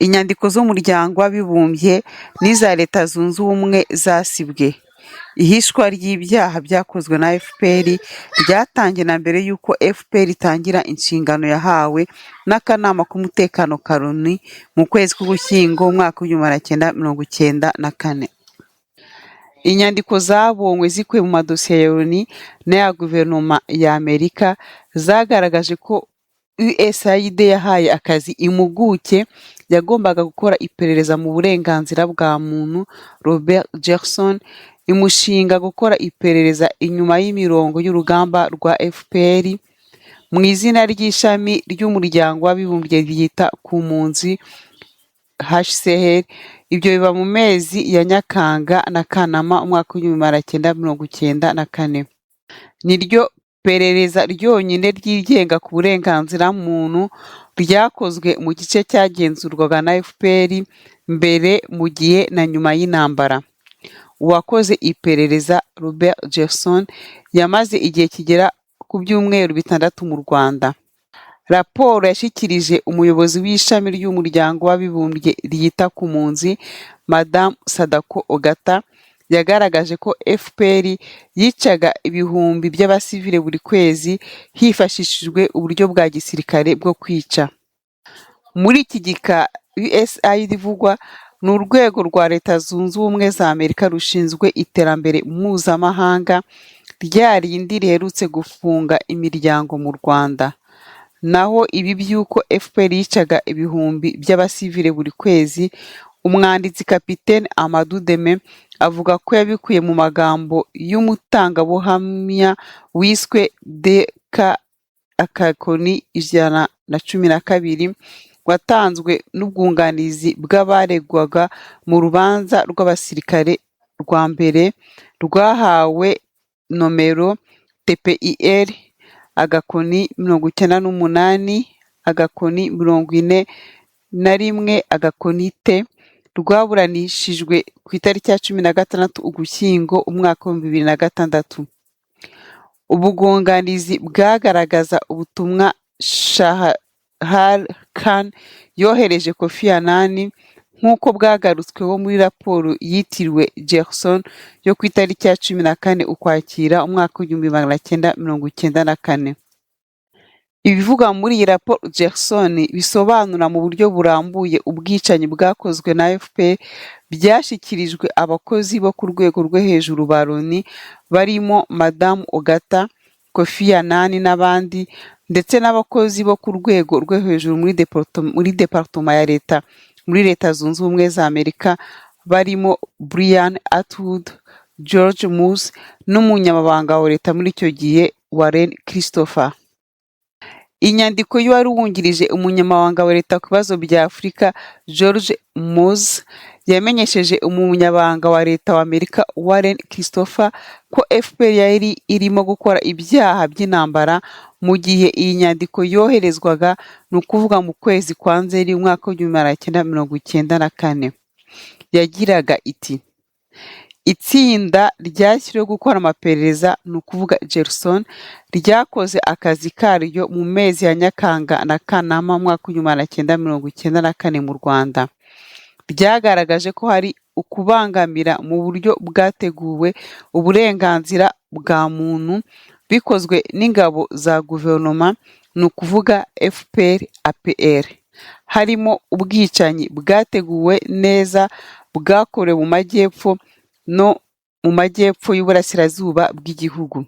Inyandiko z'Umuryango w'Abibumbye n'iza Leta Zunze Ubumwe zasibwe. Ihishwa ry'ibyaha byakozwe na FPR ryatangiye na mbere y'uko FPR itangira inshingano yahawe n'Akanama k'Umutekano ka Loni mu kwezi k'Ugushyingo umwaka w'1994. Inyandiko zabonywe zikuwe mu madosiye ya Loni n'aya Guverinoma ya Amerika zagaragaje ko USAID yahaye akazi impuguke yagombaga gukora iperereza mu burenganzira bwa muntu Robert Gerson, imushinga gukora iperereza inyuma y'imirongo y'urugamba rwa FPR mu izina ry'ishami ry'Umuryango w'Abibumbye ryita ku mpunzi HCR. Ibyo biba mu mezi ya Nyakanga na Kanama umwaka w'1994. Niryo perereza ryonyine ryigenga ku burenganzira muntu ryakozwe mu gice cyagenzurwaga na FPR mbere, mu gihe na nyuma y'intambara. Uwakoze iperereza Robert Gerson yamaze igihe kigera ku byumweru 6 mu Rwanda. Raporo yashyikirije umuyobozi w'ishami ry'Umuryango w'Abibumbye ryita ku mpunzi, Madamu Sadako Ogata, yagaragaje ko FPR yicaga ibihumbi by'abasivile buri kwezi hifashishijwe uburyo bwa gisirikare bwo kwica. Muri iki gika, USAID ivugwa ni urwego rwa Leta Zunze Ubumwe za Amerika rushinzwe iterambere mpuzamahanga, rya rindi riherutse gufunga imiryango mu Rwanda. Naho ibi by'uko FPR yicaga ibihumbi by'abasivile buri kwezi, umwanditsi Kapiteni Amadou Deme avuga ko yabikuye mu magambo y'umutangabuhamya wiswe DK-112 watanzwe n'ubwunganizi bw'abaregwaga mu rubanza rw'abasirikare rwa mbere rwahawe nomero TPIR-98-41-T, rwaburanishijwe ku itariki ya 16 Ugushyingo umwaka w'2006. Ubwunganizi bwagaragaza ubutumwa Shahar Khan yohereje Kofi Annan nk'uko bwagarutsweho muri raporo yitiriwe Gerson yo ku itariki ya 14 Ukwakira umwaka w'1994. Ibivugwa muri iyi raporo Gerson bisobanura mu buryo burambuye ubwicanyi bwakozwe na FPR byashyikirijwe abakozi bo ku rwego rwo hejuru ba Loni barimo Madamu Ogata, Kofi Annan n'abandi, ndetse n'abakozi bo ku rwego rwo hejuru muri Departoma ya Leta muri Leta Zunze Ubumwe za Amerika barimo Brian Atwood, George Moose n'Umunyamabanga wa Leta muri icyo gihe Warren Christopher. Inyandiko y'uwari wungirije Umunyamabanga wa Leta ku bibazo bya Afurika George Moose yamenyesheje Umunyamabanga wa Leta wa Amerika Warren Christopher ko FPR yari irimo gukora ibyaha by'intambara mu gihe iyi nyandiko yoherezwaga, ni ukuvuga mu kwezi kwa Nzeri umwaka w'1994. Yagiraga iti: "Itsinda ryashyiriweho gukora amaperereza, ni ukuvuga Gerson, ryakoze akazi karyo mu mezi ya Nyakanga na Kanama umwaka w'1994 mu Rwanda. Ryagaragaje ko hari ukubangamira mu buryo bwateguwe uburenganzira bwa muntu bikozwe n'ingabo za guverinoma, ni ukuvuga FPR APR. Harimo ubwicanyi bwateguwe neza bwakorewe mu majyepfo no mu majyepfo y'uburasirazuba bw'igihugu.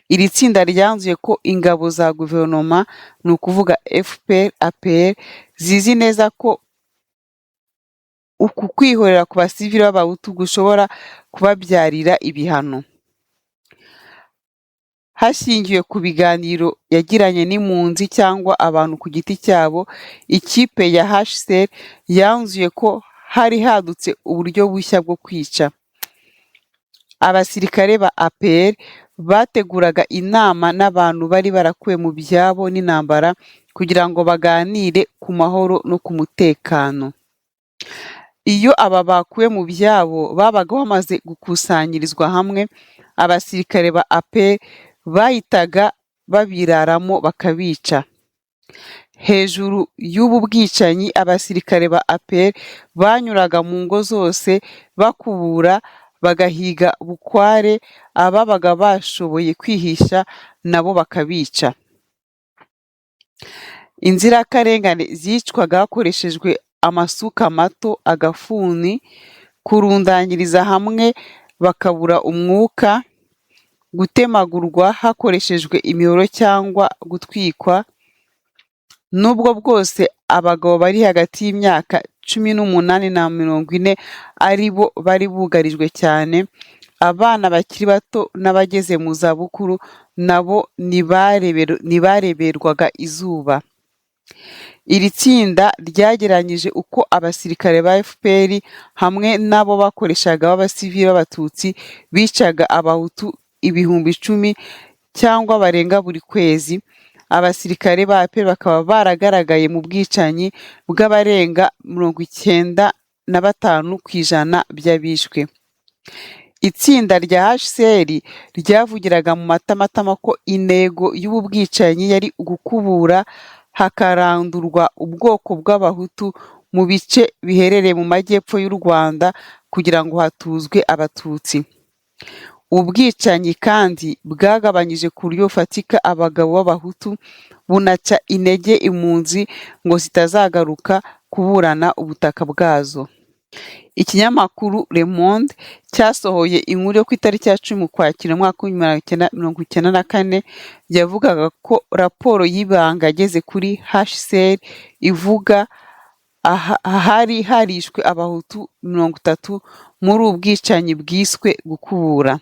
Iri tsinda ryanzuye ko ingabo za guverinoma, ni ukuvuga FPR APR, zizi neza ko uku kwihorera ku basivili b'Abahutu gushobora kubabyarira ibihano. Hashingiwe ku biganiro yagiranye n'impunzi cyangwa abantu ku giti cyabo, ikipe ya HCR yanzuye ko hari hadutse uburyo bushya bwo kwica. Abasirikare ba APR bateguraga inama n'abantu bari barakuwe mu byabo n'intambara kugira ngo baganire ku mahoro no ku mutekano. Iyo aba bakuwe mu byabo babaga bamaze gukusanyirizwa hamwe, abasirikare ba APR bahitaga babiraramo bakabica. Hejuru y'ubu bwicanyi, abasirikare ba APR banyuraga mu ngo zose bakubura, bagahiga bukware, ababaga bashoboye kwihisha nabo bakabica. Inzirakarengane zicwaga hakoreshejwe amasuka mato, agafuni, kurundanyiriza hamwe bakabura umwuka, gutemagurwa hakoreshejwe imihoro cyangwa gutwikwa. Nubwo bwose abagabo bari hagati y'imyaka 18 na 40 ari bo bari bugarijwe cyane, abana bakiri bato n'abageze mu zabukuru nabo ntibareberwaga izuba. Iri tsinda ryagereranyije uko abasirikare ba FPR hamwe n'abo bakoreshaga b'abasivili b'Abatutsi bicaga Abahutu 10,000 cyangwa barenga buri kwezi, abasirikare ba APR bakaba baragaragaye mu bwicanyi bw'abarenga 95% by'abishwe. Itsinda rya HCR ryavugiraga mu matamatama ko intego y'ubu bwicanyi yari ugukubura hakarandurwa ubwoko bw'Abahutu mu bice biherereye mu majyepfo y'u Rwanda kugira ngo hatuzwe Abatutsi. Ubu bwicanyi kandi bwagabanyije ku buryo bufatika abagabo b'Abahutu, bunaca intege impunzi ngo zitazagaruka kuburana ubutaka bwazo. Ikinyamakuru Le Monde cyasohoye inkuru yo ku itariki ya 10 Ukwakira mu mwaka w'1994 yavugaga ko raporo y'ibanga yageze kuri HCR ivuga ahari harishwe Abahutu 30 muri ubu bwicanyi bwiswe gukubura.